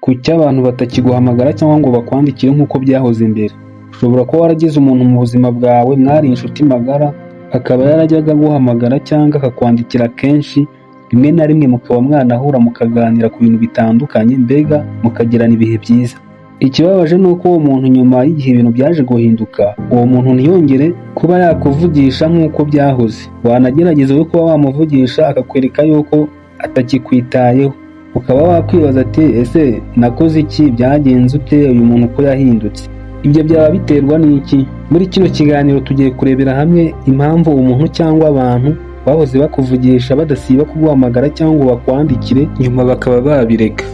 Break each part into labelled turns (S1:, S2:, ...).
S1: Kuki abantu batakiguhamagara cyangwa ngo bakwandikire nk'uko byahoze mbere? Ushobora kuba waragize umuntu mu buzima bwawe mwari inshuti magara, akaba yarajyaga aguhamagara cyangwa akakwandikira kenshi, rimwe na rimwe mukaba mwanahura mukaganira ku bintu bitandukanye, mbega mukagirana ibihe byiza. Ikibabaje ni uko uwo muntu nyuma y'igihe ibintu byaje guhinduka, uwo muntu ntiyongere kuba yakuvugisha nk'uko byahoze. Wanagerageza we kuba wamuvugisha, akakwereka yuko atakikwitayeho. Ukaba wakwibaza ati: "Ese nakoze iki? Byagenze ute? Uyu muntu uko yahindutse?" Ibyo byaba biterwa n'iki? Muri kino kiganiro tugiye kurebera hamwe impamvu umuntu cyangwa abantu bahoze bakuvugisha, badasiba kuguhamagara cyangwa ngo bakwandikire, nyuma bakaba babireka.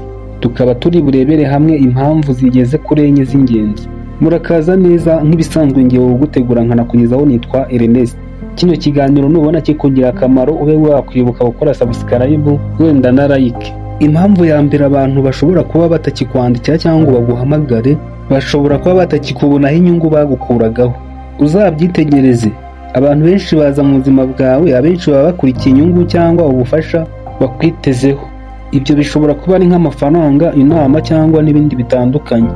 S1: Tukaba turi burebere hamwe impamvu zigeze kuri enye z'ingenzi. Murakaza neza. Nk'ibisanzwe, ngewe ugutegura nkanakugezaho nitwa Ernest. Kino kiganiro nubona kikugira akamaro, ube wakwibuka gukora subscribe, wenda na like. Impamvu ya mbere abantu bashobora kuba batakikwandikira cyangwa ngo baguhamagare, bashobora kuba batakikubonaho inyungu bagukuragaho. Uzabyitegereze, abantu benshi baza mu buzima bwawe, abenshi baba bakurikiye inyungu cyangwa ubufasha bakwitezeho. Ibyo bishobora kuba ari nk'amafaranga, inama cyangwa n'ibindi bitandukanye.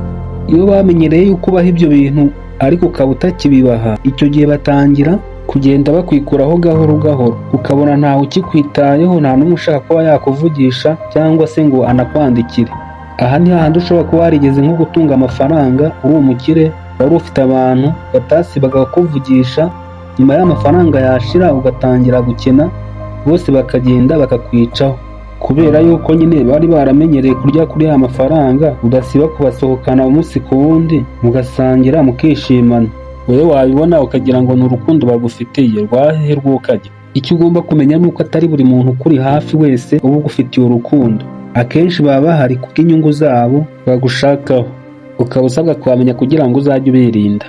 S1: Iyo bamenyereye yuko ubaha ibyo bintu ariko ukaba utakibibaha, icyo gihe batangira kugenda bakwikuraho gahoro gahoro, ukabona ntawe ukikwitayeho, nta n'umwe ushaka kuba yakuvugisha cyangwa se ngo anakwandikire. Aha ni hahandi ushobora kuba warigeze nko gutunga amafaranga, uri umukire, wari ufite abantu batasibaga kukuvugisha, nyuma y'amafaranga yashira ugatangira gukena, bose bakagenda bakakwicaho, kubera yuko nyine bari baramenyereye kurya kuri ya mafaranga, udasiba kubasohokana umunsi ku wundi, mugasangira, mukishimana. Wowe wabibona ukagira ngo ni urukundo bagufitiye. Rwahehe rwokajya? Icyo ugomba kumenya ni uko atari buri muntu ukuri hafi wese uba ugufitiye urukundo. Akenshi baba bahari kubw'inyungu zabo bagushakaho, ukaba usabwa kuhamenya kugira ngo uzajye ubirinda.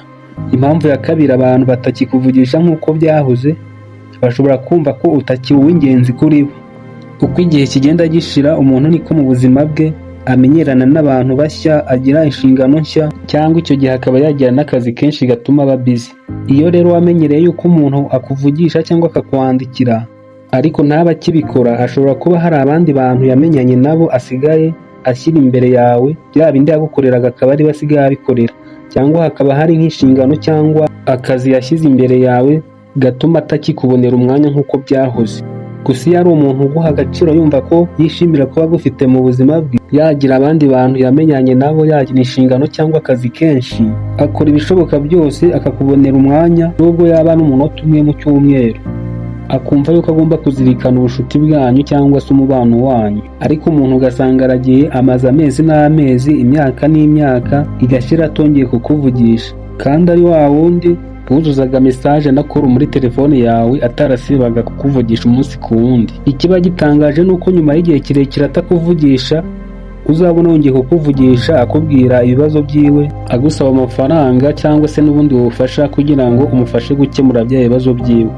S1: Impamvu ya kabiri abantu batakikuvugisha nk'uko byahoze, bashobora kumva ko utakiri uw'ingenzi kuri bo. Uko igihe kigenda gishira, umuntu niko mu buzima bwe amenyerana n'abantu bashya, agira inshingano nshya, cyangwa icyo gihe akaba yagira n'akazi kenshi gatuma aba busy. Iyo rero wamenyereye yuko umuntu akuvugisha cyangwa akakwandikira ariko ntabe akibikora, ashobora kuba hari abandi bantu yamenyanye nabo asigaye ashyira imbere yawe, bya bindi yagukoreraga akaba ariwe asigaye abikorera, cyangwa hakaba hari nk'inshingano cyangwa akazi yashyize imbere yawe gatuma atakikubonera umwanya nk'uko byahoze. Gusa iyo ari umuntu uguha agaciro, yumva ko yishimira kuba agufite mu buzima bwe, yagira abandi bantu yamenyanye nabo, yagira inshingano cyangwa akazi kenshi, akora ibishoboka byose akakubonera umwanya, nubwo yaba n'umunota umwe mu cyumweru, akumva yuko agomba kuzirikana ubucuti bwanyu cyangwa se umubano wanyu. Ariko umuntu ugasanga aragiye, amaze amezi n'amezi, imyaka n'imyaka igashira atongeye kukuvugisha, kandi ari wa wundi wuzuzaga message na call muri telefone yawe, atarasibaga kukuvugisha umunsi ku wundi. Ikiba gitangaje ni uko nyuma y'igihe kirekire atakuvugisha, uzabona yongeye kukuvugisha, akubwira ibibazo byiwe, agusaba amafaranga cyangwa se n'ubundi bufasha kugira ngo umufashe gukemura bya bibazo byiwe.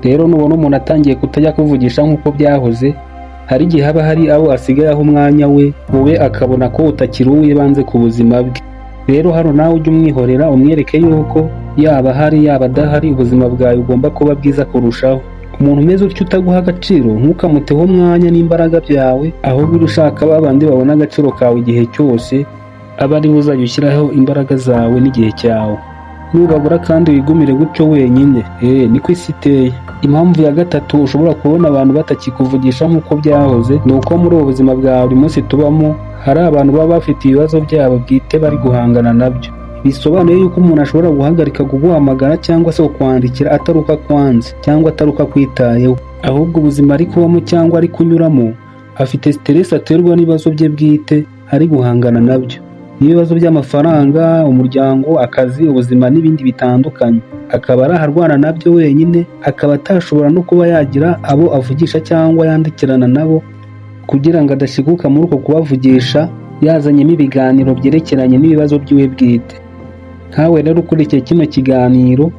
S1: Rero nubona umuntu atangiye kutajya kuvugisha nk'uko byahoze, hari igihe haba hari abo asigaye aho umwanya we, wowe akabona ko utakiri uw'ibanze ku buzima bwe. Rero hano nawe ujye umwihorera, umwereke yuko yaba ahari, yaba adahari, ubuzima bwawe bugomba kuba bwiza kurushaho. Umuntu umeze utyo utaguha agaciro, ntukamuteho umwanya n'imbaraga byawe, ahubwo ujye ushaka ba bandi babona agaciro kawe igihe cyose, abe ari bo uzajya ushyiraho imbaraga zawe n'igihe cyawe. Nubabura kandi wigumire gutyo wenyine. Niko isi iteye. Impamvu ya gatatu ushobora kubona abantu batakikuvugisha nk'uko byahoze, ni uko muri ubu buzima bwa buri munsi tubamo hari abantu baba bafite ibibazo byabo bwite bari guhangana nabyo. Bisobanuye yuko umuntu ashobora guhagarika kuguhamagara cyangwa se kukwandikira atari uko akwanze cyangwa atari uko akwitayeho, ahubwo ubuzima ari kubamo cyangwa ari kunyuramo, afite stress aterwa n'ibibazo bye bwite ari guhangana nabyo, n'ibibazo by'amafaranga, umuryango, akazi, ubuzima n'ibindi bitandukanye, akaba ari aharwana nabyo wenyine, akaba atashobora no kuba yagira abo avugisha cyangwa yandikirana nabo, kugira ngo adashiguka muri uko kubavugisha yazanyemo ibiganiro byerekeranye n'ibibazo by'iwe bwite. Nkawe rero ukurikiye kino kiganiro,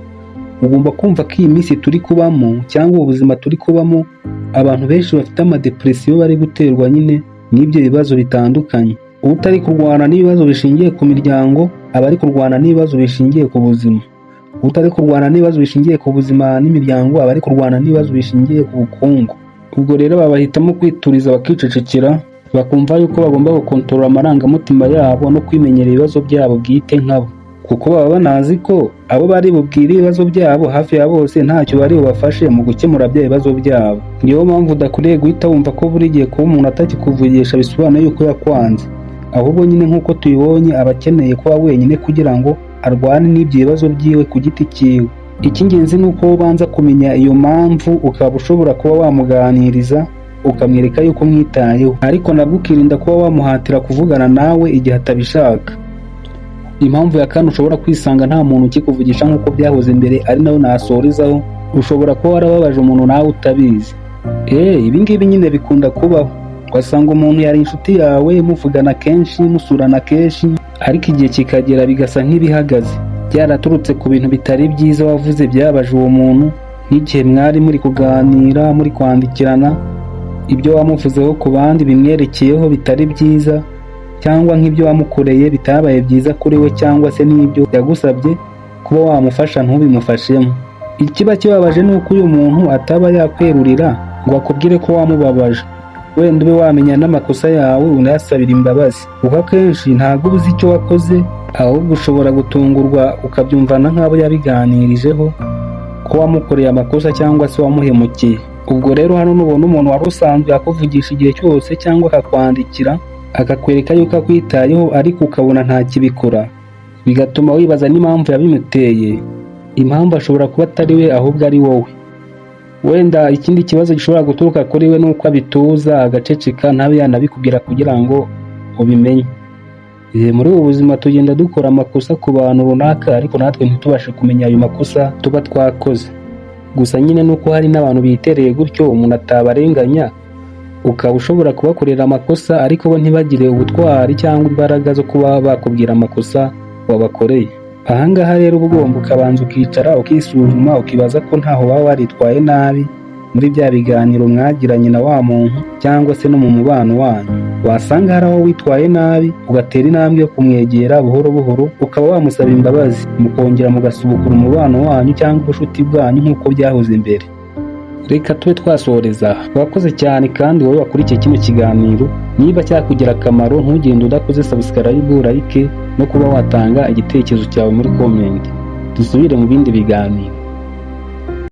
S1: ugomba kumva ko iyi minsi turi kubamo cyangwa ubu buzima turi kubamo, abantu benshi bafite ama depression bari guterwa nyine n'ibyo bibazo bitandukanye. Utari kurwana n'ibibazo bishingiye ku miryango aba ari kurwana n'ibibazo bishingiye ku buzima. Utari kurwana n'ibibazo bishingiye ku buzima n'imiryango aba ari kurwana n'ibibazo bishingiye ku bukungu. Ubwo rero babahitamo kwituriza, bakicecekera. Bakumva yuko bagomba gukontorora amarangamutima yabo no kwimenyera ibibazo byabo bwite nkabo, kuko baba banazi ko abo bari bubwire ibibazo byabo hafi ya bose ntacyo bari bubafashe mu gukemura bya bibazo byabo. Niyo mpamvu udakwiriye guhita wumva ko buri gihe kuba umuntu atakikuvugisha bisobanuye yuko yakwanze. Ahubwo nyine, nk'uko tubibonye, aba akeneye kuba wenyine kugira ngo arwane n'ibyo bibazo byiwe ku giti cyiwe. Icy'ingenzi ni uko ubanza kumenya iyo mpamvu, ukaba ushobora kuba wamuganiriza, ukamwereka yuko umwitayeho, ariko nabwo ukirinda kuba wamuhatira kuvugana nawe igihe atabishaka. Impamvu ya kane ushobora kwisanga nta muntu ukikuvugisha nk'uko byahoze mbere, ari nayo nasorezaho: ushobora kuba warababaje umuntu nawe utabizi. Ibi ngibi nyine bikunda kubaho, ugasanga umuntu yari inshuti yawe, muvugana kenshi, musurana kenshi, ariko igihe kikagera bigasa nk'ibihagaze, byaraturutse ku bintu bitari byiza wavuze byabaje uwo muntu, nk'igihe mwari muri kuganira, muri kwandikirana, ibyo wamuvuzeho ku bandi bimwerekeyeho bitari byiza, cyangwa nk'ibyo wamukoreye bitabaye byiza kuri we, cyangwa se n'ibyo yagusabye kuba wamufasha ntubimufashemo. Ikiba kibabaje ni uko uyu muntu ataba yakwerurira ngo akubwire ko wamubabaje, wenda ube wamenya n'amakosa yawe unayasabira imbabazi, kuko akenshi ntabwo uba uzi icyo wakoze, ahubwo ushobora gutungurwa ukabyumvana nk'abo yabiganirijeho ko wamukoreye amakosa cyangwa se wamuhemukiye. Ubwo rero hano nubona umuntu wari usanzwe akuvugisha igihe cyose cyangwa akakwandikira, akakwereka yuko akwitayeho, ariko ukabona ntakibikora, bigatuma wibaza n'impamvu yabimuteye, impamvu ashobora kuba atari we ahubwo ari wowe. Wenda ikindi kibazo gishobora guturuka kuri we ni uko abituza agaceceka, ntabe yanabikubwira kugira ngo ubimenye. Muri ubu buzima tugenda dukora amakosa ku bantu runaka, ariko natwe ntitubashe kumenya ayo makosa tuba twakoze. Gusa nyine nuko hari n'abantu bitereye gutyo, umuntu atabarenganya, ukaba ushobora kubakorera amakosa ariko bo ntibagire ubutwari cyangwa imbaraga zo kuba bakubwira amakosa wabakoreye. Ahangaha rero uba ugomba ukabanza ukicara, ukisuzuma, ukibaza ko ntaho waba waritwaye nabi muri bya biganiro mwagiranye na wa muntu cyangwa se no mu mubano wanyu. Wasanga hari aho witwaye nabi, ugatera intambwe yo kumwegera buhoro buhoro, ukaba wamusaba imbabazi, mukongera mugasubukura umubano wanyu cyangwa ubucuti bwanyu nk'uko byahoze mbere. Reka tube twasoreza aha. Wakoze cyane kandi wowe wakurikiye kino kiganiro. Niba cyakugira akamaro, ntugende udakoze subscribe, like no kuba watanga igitekerezo cyawe muri comment. Dusubire mu bindi biganiro.